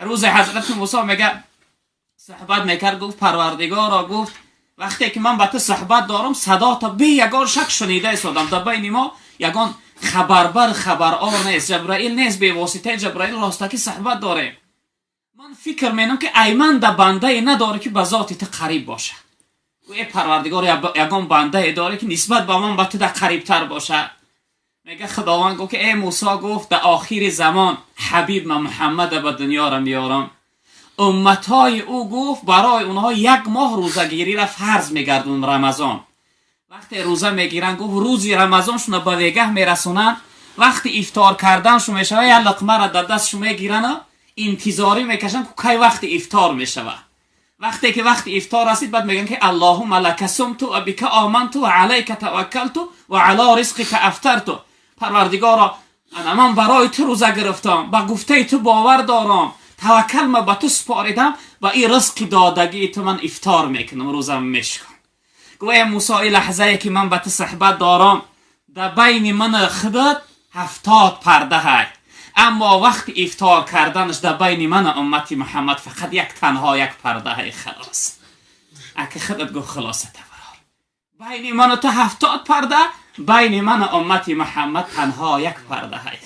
Рӯзе ҳазрати Мусо мега, суҳбат мекард, гуфт: «Парвардигоро», гуфт, «вақте ки ман ба ту суҳбат дорам, садота бе ягон шак шунида истодам. Дар байни мо ягон хабарбар, хабарор нест, Ҷабраил нест. Бевоситаи Ҷабраил ростакӣ суҳбат дорем. Ман фикр менам, ки айман да бандае надоре, ки ба зоти ту қариб бошад». Э Парвардигор, ягон бандае доре, ки нисбат ба ман ба ту да қарибтар бошад? Мега, Худованд гуфт, ки э Мусо, гуфт, дар охири замон ҳабиб ма Муҳаммада ба дунёра меёрам. Умматҳои ӯ, гуфт, барои онҳо як моҳ рӯзагириро фарз мегардонам, Рамазон. Вақте рӯза мегиранд, гуфт, рӯзи Рамазоншуна ба вегаҳ мерасонанд, вақти ифтор карданшон мешава, як луқмаро дар дастшон мегиранд, интизорӣ мекашанд, кай вақти ифтор мешавад. Вақте ки вақти ифтор расид, баъд мегӯянд, ки «Аллоҳумма лака сумту ва бика оманту ва алайка таваккалту ва ало ризқика афтарту». Парвардигоро, ана ман барои ту рӯза гирифтам, ба гуфтаи ту бовар дорам, таваккал ма ба ту супоридам ва ин ризқи додагии ту ман ифтор мекунам, рӯзам мешикам. Гӯ: «Э Мусо, ин лаҳзае ки ман ба ту суҳбат дорам, дар байни ман худат 70 парда ҳай, аммо вақти ифтор карданаш дар байни ман уммати Муҳаммад фақат як, танҳо як парда ҳай, халос». Аки худат гуфт, хулоса табарор: байни ману ту 70 парда, байни ман уммати Муҳаммад танҳо як парда ҳай.